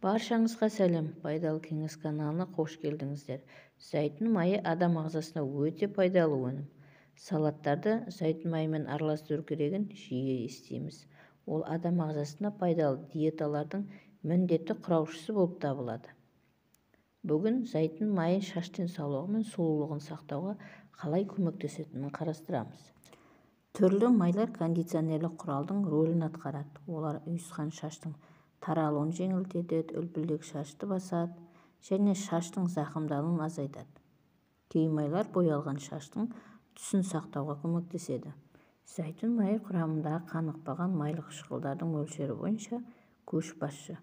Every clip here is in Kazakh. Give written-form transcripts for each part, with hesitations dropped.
Баршаңызға сәлем! Пайдалы кеңес каналына қош келдіңіздер. Зәйтүн майы адам ағзасына өте пайдалы өнім. Салаттарды зәйтүн майымен араластыру керегін жиі естиміз. Ол адам ағзасына пайдалы диеталардың міндетті құраушысы болып табылады. Бүгін зәйтүн майы шаш денсаулығы мен сұлулығын сақтауға қалай көмектесетінін қарастырамыз. Түрлі майлар кондиционерлік құралдың рөлін атқарады. Олар ұйысқан шаштың таралуын жеңілдетеді, үлпілдек шашты басады және шаштың зақымдануын азайтады. Кей майлар боялған шаштың түсін сақтауға көмектеседі. Зәйтүн майы құрамындағы қанықпаған майлы қышқылдардың мөлшері бойынша көшбасшы.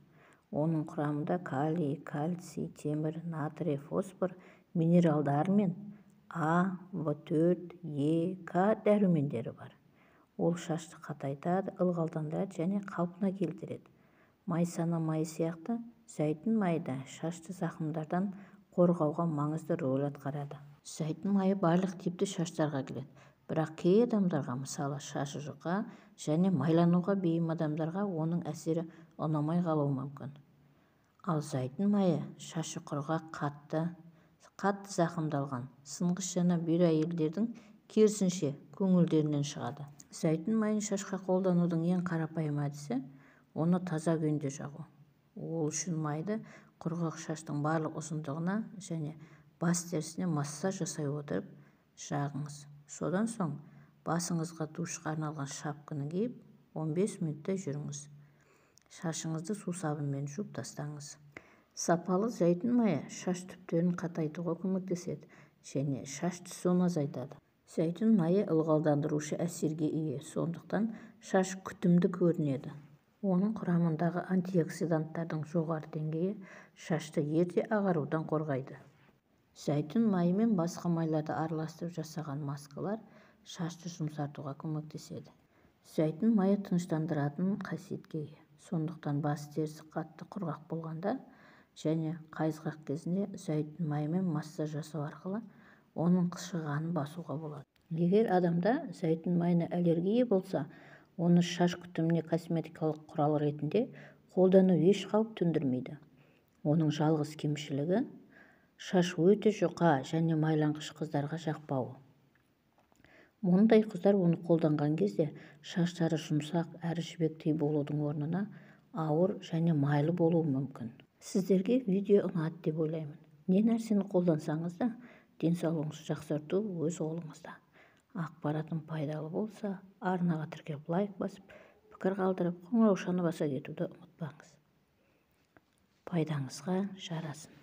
Оның құрамында калий, кальций, темір, натрий, фосфор минералдары мен А, В4, Е, К дәрумендері бар. Ол шашты қатайтады, ылғалдандырады және қалпына келтіреді. Майсана майы сияқты зәйтүн майы да шашты зақымдардан қорғауға маңызды рөл атқарады. Зәйтүн майы барлық типті шаштарға келеді. Бірақ кей адамдарға, мысалы, шашы жұқа және майлануға бейім адамдарға оның әсері ұнамай қалуы мүмкін. Ал зәйтүн майы шашы құрғақ, қатты, қатты зақымдалған, сынғыш және бұйра әйелдердің керісінше көңілдерінен шығады. Зәйтүн майын шашқа қолданудың ең қарапайым әдісі оны таза күйінде жағу. Ол үшін майды құрғақ шаштың барлық ұзындығына және бас терісіне массаж жасай отырып жағыңыз. Содан соң басыңызға душқа арналған шапканы киіп, 15 минуттай жүріңіз. Шашыңызды сусабынмен жуып тастаңыз. Сапалы зәйтүн майы шаш түптерін қатайтуға көмектеседі және шаш түсуін азайтады. Зәйтүн майы ылғалдандырушы әсерге ие, сондықтан шаш күтімді көрінеді. Оның құрамындағы антиоксиданттардың жоғары деңгейі шашты ерте ағарудан қорғайды. Зәйтүн майы мен басқа майларды араластырып жасаған маскалар шашты жұмсартуға көмектеседі. Зәйтүн майы тыныштандыратын қасиетке ие. Сондықтан бас терісі қатты құрғақ болғанда және қайызғақ кезінде зәйтүн майымен массаж жасау арқылы оның қышығанын басуға болады. Егер адамда зәйтүн майына аллергия болса, оны шаш күтіміне косметикалық құрал ретінде қолдану еш қауіп төндірмейді. Оның жалғыз кемшілігі шаш өте жұқа және майланғыш қыздарға жақпауы. Мұндай қыздар оны қолданған кезде шаштары жұмсақ әрі жібектей болудың орнына ауыр және майлы болуы мүмкін. Сіздерге видео ұнады деп ойлаймын. Не нәрсені қолдансаңыз да, денсаулығыңызды жақсарту өз қолыңызда. Ақпаратым пайдалы болса, арнаға тіркеліп лайк басып, пікір қалдырып, қоңыраушаны баса кетуді ұмытпаңыз. Пайдаңызға жарасын.